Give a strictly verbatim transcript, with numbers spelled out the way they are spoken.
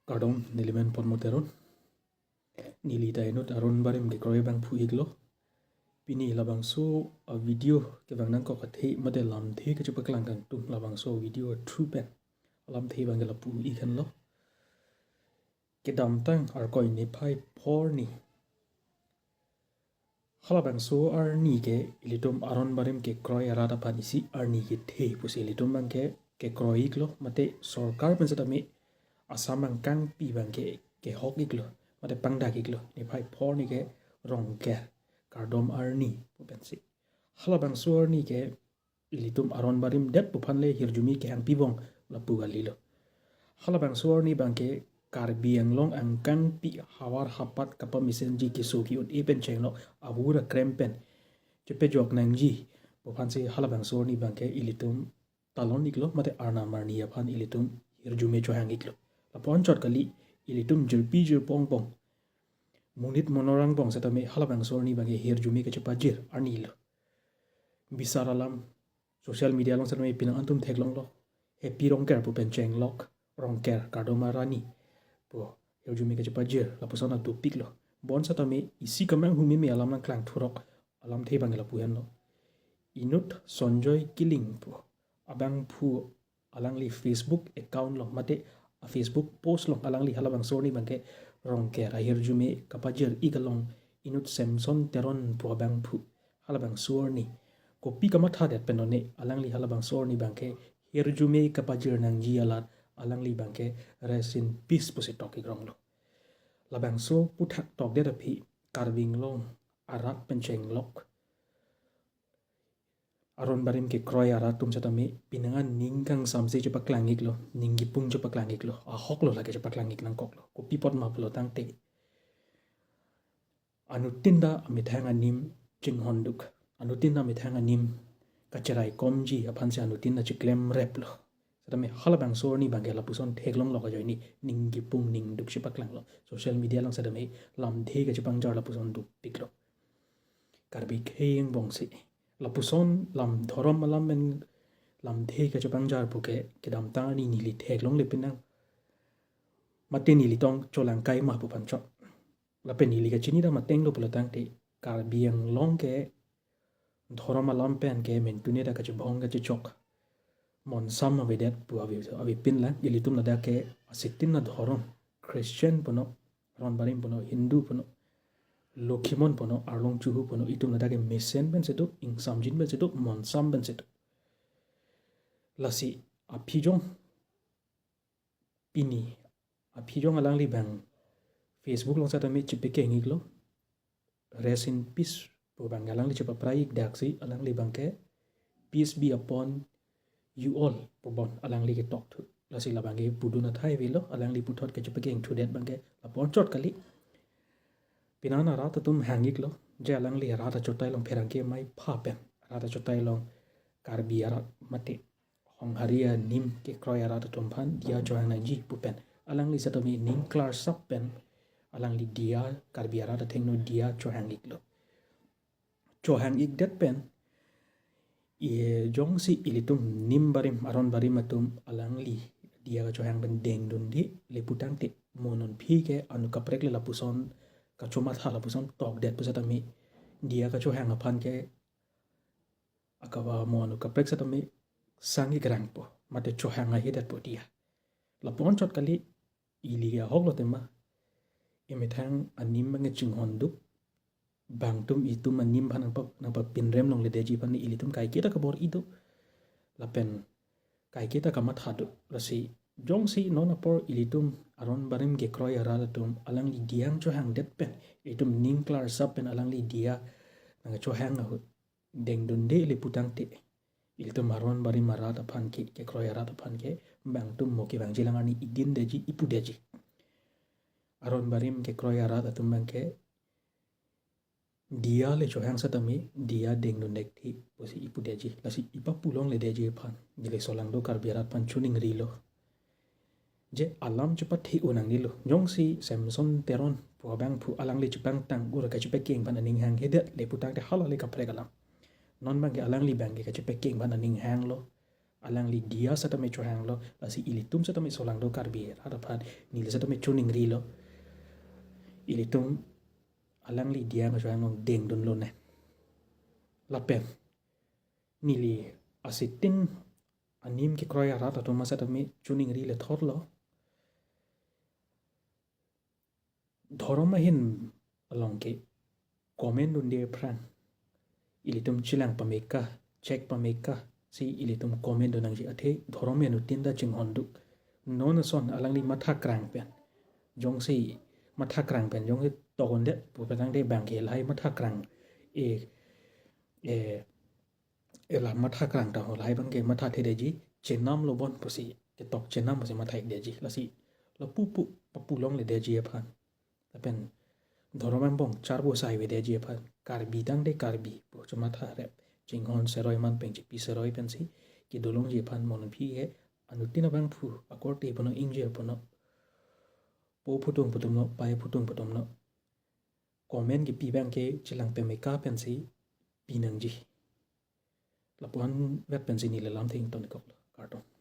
Kardom, nelimen Potmo Teron. Neli ta inut aron barim kekroi abangphu iklo. Pini labangso a video kevang nangkok athe mate lamthe kachepaklang kangtung labangso video a through pen lamthe abang ke lapu ik henlo. Kedamtang Arkoi niphai phor arni, halabangso arni ke ilitum aron barim kekroi arat aphan isi arni kethe pusi ilitum abang ke kekroi iklo, mate sorkar pen setame Assam angkangpi abang ke kehok iklo, mate pangdak iklo. Niphai phor arni ke Rongker, kardom arni pu pensi. Halabangso arni ke ilitum aron barim det pu aphan le hirjume kehang pibong lapu kalilo. Halabangso arni abang ke Karbi Anglong angkangpi havar hapat kapamesenji, keso ke-un-e pen chenglok, abura krem pen chepejok nangji pu aphansi halabangso arni abang ke ilitum talon iklo, mate arnam arni aphan ilitum hirjume chohang iklo. Lapu anchot kali, ilitum jirpi jirpo angbong, monit monar angbong setame halabangso arni abang ke hirjume kachepajir arni lo. Bisar alam, social media along setame penang an atum theklonglo. Happy Rongker pu pen chenglok, Rongker kardom arni pu hirjume kachepajir lapuson adopik lo. Bonseta me isi kemang humeme alam nangklang thurok alamthe abang ke lapu henlo. Inut Sonjoy Killing pu abangphu alangli Facebook account along mate a Facebook post along alangli halabangso arni abang ke Rongker ahirjume kapajir ik along inut Samson Teron pu abangphu halabangso arni kopi kamathadet pen one alangli halabangso arni abang ke hirjume kapajir nangji alat alangli abang ke rest in peace pusi tok ik ronglo. Labangso aphuthak tokdet aphi Karbi Anglong arat pen chenglok aron barim kekroi arat atum setame penang an ning kangsamse chepaklang iklo, ning kipung chepaklang iklo, ahok lo lake chepaklang ik nangkoklo. Kopi apot ma pulo tangte, anuttin ta amethang anim chinghonduk, anuttin ta amethang anim kacheraikomji aphansi anuttin ta chiklemreplo. Setame halabangso arni abang ke lapuson theklonglok ajoine ning kipung ning duk chepaklanglo. Social media along setame lamthe kachepangjar lapuson dopiklo. Karbi akhei angbongsi lapuson lam dhorom alam pen lamthe kachepangjar pu ke kedamtang arni neli theklongle penang. Mate neli tong cholangkai ma pu aphan chot. Lapen neli kachini dam ateng lo pulo tangte Karbi Anglong ke dhorom alam pen ke mentune ta kachebong kachechok monsam avedet pu ave, avepin lang. Ilitum ladak ke asitin adhorom, Christian puno, aron barim puno, Hindu puno, Lokhimon puno, Arlong Chuhu puno, itum ladak ke mesen pensi do, ingsamjin pensi do, monsam pensi do. Lasi aphi jong pini aphi jong alangli abang Facebook along setame chepakeng iklo, rest in peace pu abang alangli chepaprai ik daksi alangli abang ke peace be upon you all pu bon alangli ketok thu. Lasi labang ke pudun athai avelo, alangli puthot kachepakeng thudet abang ke lapu anchot kali. Penang an arat atum hang iklo, je alangli arat achotai along pherangke maipha pen, arat achotai along Karbi arat mate Honghari anim kekroi arat atum aphan diya chohang nangji pu pen alangli setame ning klarsap pen alangli diya, Karbi arat athengno diya chohang iklo. Chohang ikdet pen, e, jongsi ilitum nim barim, aron barim atum alangli diya kachohang pen dengdunde le pu tangte, mo non aphi ke anu kaprek le lapuson kachomatha lapuson tokdet pu setame diya kachohang aphan ke akava mo anu kaprek setame sang ik rangpo, mate chohang ahedetpo diya. Lapu anchot kali, ili ahok lo tema, emethang anim abang chinghonduk, bangtum itum anim aphan nangpa, nangpapinrem longledetji aphan ilitum kaiketa kabor-i do. Lapen kaiketa kamatha do. Lasi jongsi non apor ilitum aron barim kekroi arat atum alangli diya chohangdet pen, itum ning klarsap pen alangli diya nangchohang ahut dengdunde le pu tangte, ilitum aron barim arat aphan ke, kekroi arat aphan ke, bangtum mo kevangji lang arni idindetji, ipudetji. Aron barim kekroi arat atum abang ke diya le chohang setame diya dengdundet thi pusi ipudetji. Lasi ipapu longledetji aphan neli solangdo Karbi arat aphan choningrilo. Je alam chepathe-un nangnelo. Jongsi Samson Teron pu abangphu alangli chepangtang ura kachepakeng aphan aning hanghedet le pu tangte hala le kaprek alam. Non abang ke alangli abang ke kachepakeng aphan aning hanglo. Alangli diya setame chohanglo, lasi ilitum setame solangdo Karbi rat aphan, neli setame choningrilo. Ilitum alangli diya chohang along dengdunlonang. Lapen neli asitin anim kekroi arat atum setame choningri le thotlo. Dhorom ahin along ke comment dunde aphrang, ilitum chelang pameka, check pameka si ilitum comment dunnangji, athe dhorom anutin ta chinghon duk. Non ason alangli matha krang pen, jongsi matha krang pen jongsi tokon det pu petang de bang ke lahai matha krang, e, e, e la matha krang ta ho lahai bang ke matha thedetji, chenamlo bon pusi, ketok chenam pusi matha-ikdetji. Lasi lapu pu papu longledetji aphan. Lapen dhorom angbong charbo sai avedetji aphan, Karbi tangte Karbi pu chomatha rep, chinghon seroi man pen chipi seroi pensi kedolongji aphan, mon aphi ke anutin abangphu akorte puno, ingjir puno, po phutung phutumlo, pai phutung phutumlo, comment kepi bang ke chelang pameka pensi pinangji. Lapu-an vet pensi neli lamthe ingtonkoklo. Kardom.